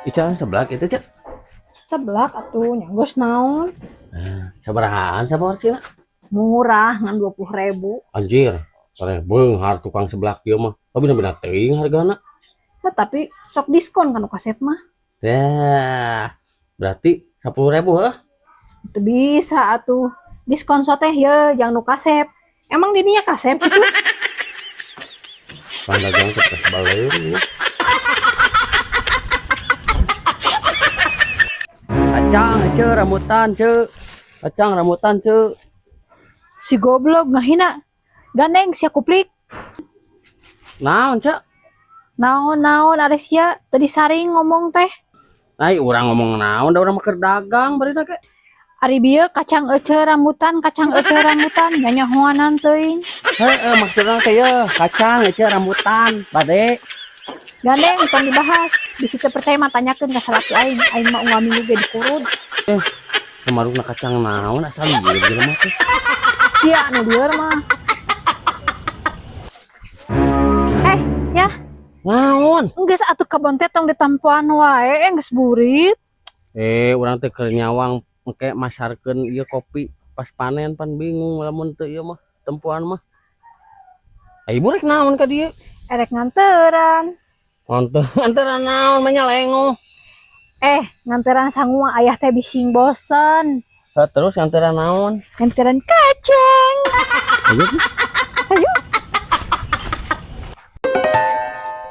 Ica seblak itu, Cek. Seblak atuh nya geus naon. Sabarahaan saporsina? Murah ngan 20.000. Anjir, tereh beunghar tukang seblak ieu mah. Tapi bener teuing hargana. Nah, tapi sok diskon kan kasep mah. Ya, berarti 10.000 heuh. Itu bisa atuh. Diskon soteh ye jang nu kasep. Emang didinya kasep gitu? Pan dagang teh tos baleun ya. Kacang, ce, rambutan, ce. Kacang, rambutan, ce. Si goblok ngahina. Gandeng sia kuplik. Naon, ce? Naon-naon ari sia tadi saring ngomong teh. Nah, urang ngomong naon, da urang mah keur dagang bari teh. Ari bieu kacang ece rambutan, kacang ece rambutan, nyanyahoanan teuing. Heeh, maksudna teh ye, kacang ece rambutan, bade. Gandeng tong dibahas. Bisi teu percaya mah tanyakeun ka salaki aing. Aing mah unggal minggu ge dikurud. Kemarukna kacang naon asal ieu jelema teh. Sia anu lieur mah. Ya. Naon? Geus atuh kebon teh tong ditampuan wae, geus burit. Urang teh keur nyawang engke masarkeun ieu kopi pas panen pan bingung lamun teu ieu mah tempuan mah. Ibu rek naon ka dieu? Erek nganteran. Nganteran naon mah nya lengoh. Nganteran sangu mah ayah teh bising bosen. Heh, terus nganteran naon? Nganteran kacang. Ayo. Ayo.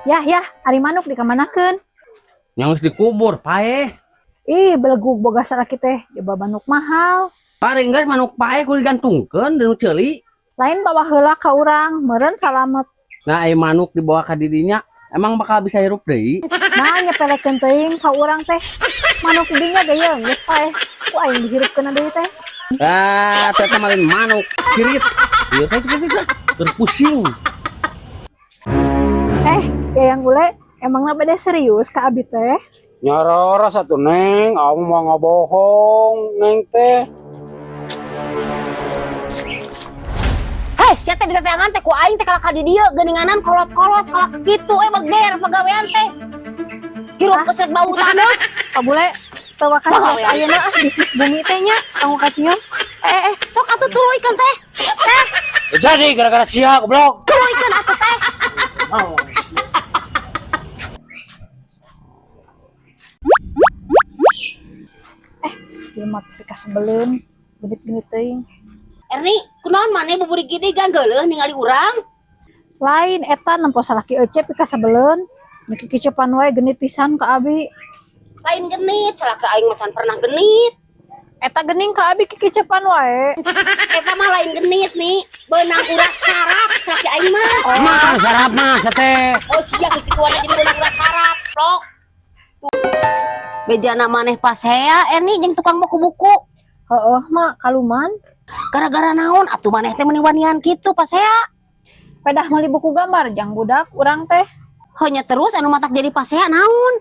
Yah, yah, ari manuk dikamanakeun? Yang geus dikubur, paeh. Ih, belegug boga salaki teh, coba manuk mahal. Paring geus manuk paeh kudu digantungkeun deui ceuli. Lain bawa heula ka urang, meureun salamet. Nah, ai manuk dibawa ka didinya, emang bakal bisa hirup deui? Nah, nyepelekeun teuing ka urang teh. Manuk didinya ge yeung geus paeh. Ku aing dihirupkeun deui teh. Ah, teh teh malin manuk kirit. Ieu teh kieu teh keur pusing. Yayang Bule, emangna bade serius ka abi teh? Nyarara satu neng, aku mau ngabohong neng teh. Hei, sia teh diteteangan teh ku aing teh kalak ka di dieu geuninganan kolot-kolot kalak kitu beger pagawean teh. Hirup keset bau taneuh. Pak Bule, teu wakas Pagawean. ayeuna ah bisnis bumi teh nya, tong ka Cios. Sok atuh tuluykeun teh. Jadi gara-gara sia goblok. Tuluykeun atuh teh. Oh. Ieu mah tapi kasebeleun, genit-genit teuing. Erni, kunaon maneh buburi gede gan geuleuh ningali urang? Lain eta nempo salaki ece pikasebeleun. Nu kikicepan wae genit pisan ka abi. Lain genit, salaki aing mah can pernah genit. Eta gening ka abi kikicepan wae. Eta mah lain genit nih, beunang urat saraf salaki aing mah. Oh. Mah saraf mah sate. Oh sia kikituan jadi beunang urat saraf, plok. Bejana maneh pasea Erni jeung tukang buku-buku. Heeh, mak kaluman. Gara-gara naon atuh maneh teh meuni wanian kitu pasea? Pedah meuli buku gambar jang budak urang teh. Hanya terus anu matak jadi pasea naon?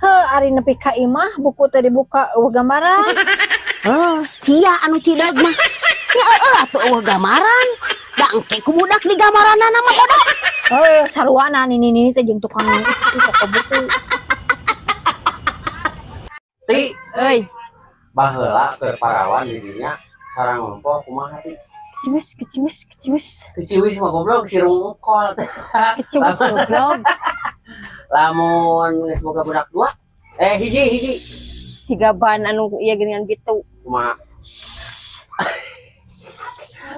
Heuh, ari nepi ka imah buku teh dibuka eueuh gambaran. Heuh, sia anu cideug mah. Nya eueuh atuh eueuh gambaran. Da engke ku budak di gambaranana mah bodoh. Heuh, saruana nini-nini teh jeung tukang itu toko buku. Ti, Euy, baheula keur parawan didinya sarang ngompoh kumaha ti? Keciwis, keciwis, keciwis. Keciwis mah goblok sirung engkol teh. Keciwis goblok. Lamun geus boga budak dua, hiji hiji. Siga ban anu ieu geuningan gitu. Kumaha?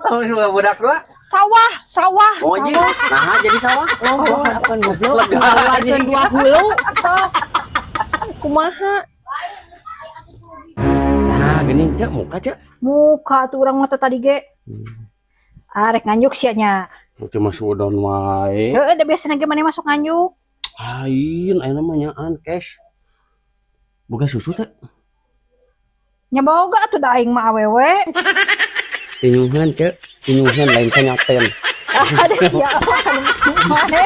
Lamun geus boga budak dua, Sawah, sawah, mau ji. sawah. Naha jadi sawah? Sawah akan goblok. Lega Ngalakeun anjing. dua hulu sok. Kumaha? Nah, geuning cek muka cek. Muka tuh urang mah teh tadi ge. Arek nganjuk sia nya. Cuma sudon wae. Heeh, da biasana ge maneh masuk nganjuk. Lain ayeuna mah nyaan cash. Boga susu teh. Nya boga atuh da aing mah awewe. Tinyuhan cek, tinyuhan lain kanyaten. Ada siapa kan wae.